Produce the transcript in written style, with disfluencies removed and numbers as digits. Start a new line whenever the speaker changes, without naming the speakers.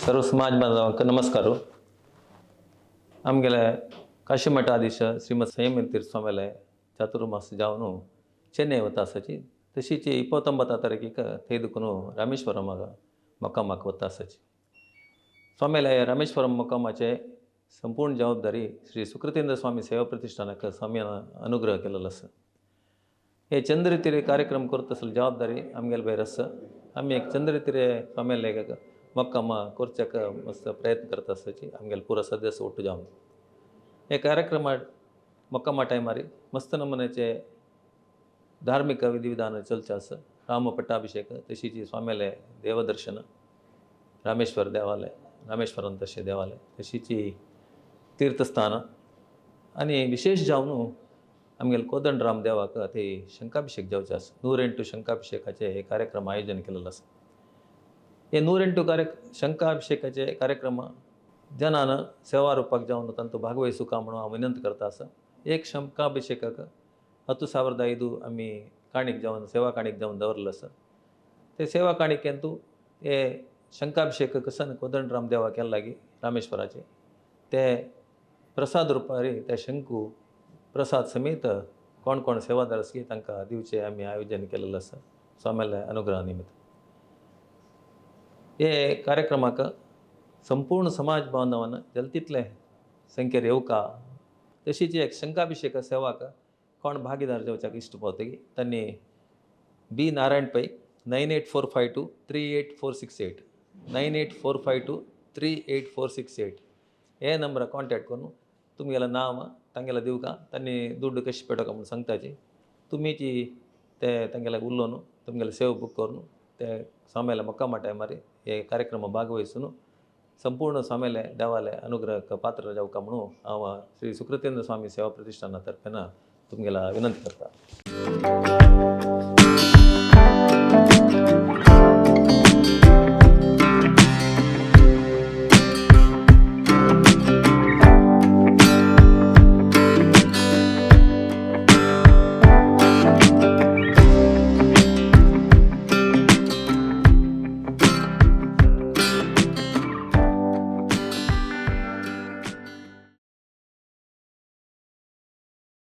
सर्व समाज बांधवांक नमस्कार. आमगेले काशी मठाधीश श्रीमद संयम तीर्थ स्वामीले चातुर्मास जावन चेन्नई वता आसाची, तशीच 29 तारखेक थंय देखून रामेश्वरम मक्कामाक वता आसाची. स्वामीले रामेश्वरम मक्कामाचे संपूर्ण जबाबदारी श्री सुकृतेंद्र स्वामी सेवा प्रतिष्ठानाक स्वामीन अनुग्रह केलेलो आसा. हे चंद्रतिरे कार्यक्रम करता आसले जबाबदारी आमगेले भायर आसा. आमी एक चंद्रतिरे स्वामीले मक्कामा करच्याक मस्त प्रयत्न करता आसाची, आमगेले पुरो सदस्य ಒಟ್ಟು जावन हे कार्यक्रमा मक्कामा टायमार मस्त नमुन्याचे धार्मिक विधिविधान चलचे आसा. राम पट्टाभिषेक, तशीच स्वामीले देवदर्शन, रामेश्वर देवालय, रामेश्वरम तशें देवालय, तशीच तीर्थस्थान आनी विशेष जावन आमगेले कोदंडराम देवाक ते शंखाभिषेक जावचे आसा. 108 शंखाभिषेकाचे हे कार्यक्रम आयोजन केलेलो आसा. हे 108 शंखाभिषेकाचे कार्यक्रम जनान सेवा रुपाक जावन तांचो भागवहिसुका म्हणून हांव विनंती करता आसा. एक शंखाभिषेकाक 10,005 आमी काणीक जावन सेवा काणीक जावन दवरलें आसा. ते सेवा काणिकेंतू हे शंखाभिषेक कसन कोदंडराम देवा केला लागीं रामेश्वराचे ते प्रसाद रुपारी ते शंकू प्रसाद समेत कोण कोण सेवादार आसली तांकां दिवचें आमी आयोजन केलेलें आसा स्वामील्या अनुग्रहा निमित्त. हे कार्यक्रमाक संपूर्ण समाज बांधवान जलतीतले संख्येर येवका, तशीच एक शंखाभिषेक सेवाक कोण भागीदार जावच्याक इश्ट पावतकी तांणी B Narayan Pai 98452 38468 98452 38468 हे नंबर कॉन्टॅक्ट करून तुमगेलें नांव तांगेलें दिवका, तांणी दुड्ड कशें पेटोवका म्हणून सांगताची. तुमीची ते तांगेले उलोवन तुमगेले सेव बूक करून ते स्वाम्याले मक्कामा टायमार हे कार्यक्रम भागवहिसून संपूर्ण स्वाम्याले देवाले अनुग्रह पात्र जावका म्हणून हांव श्री सुकृतेंद्र स्वामी सेवा प्रतिष्ठाना तर्फेन तुमगेला विनंती करता.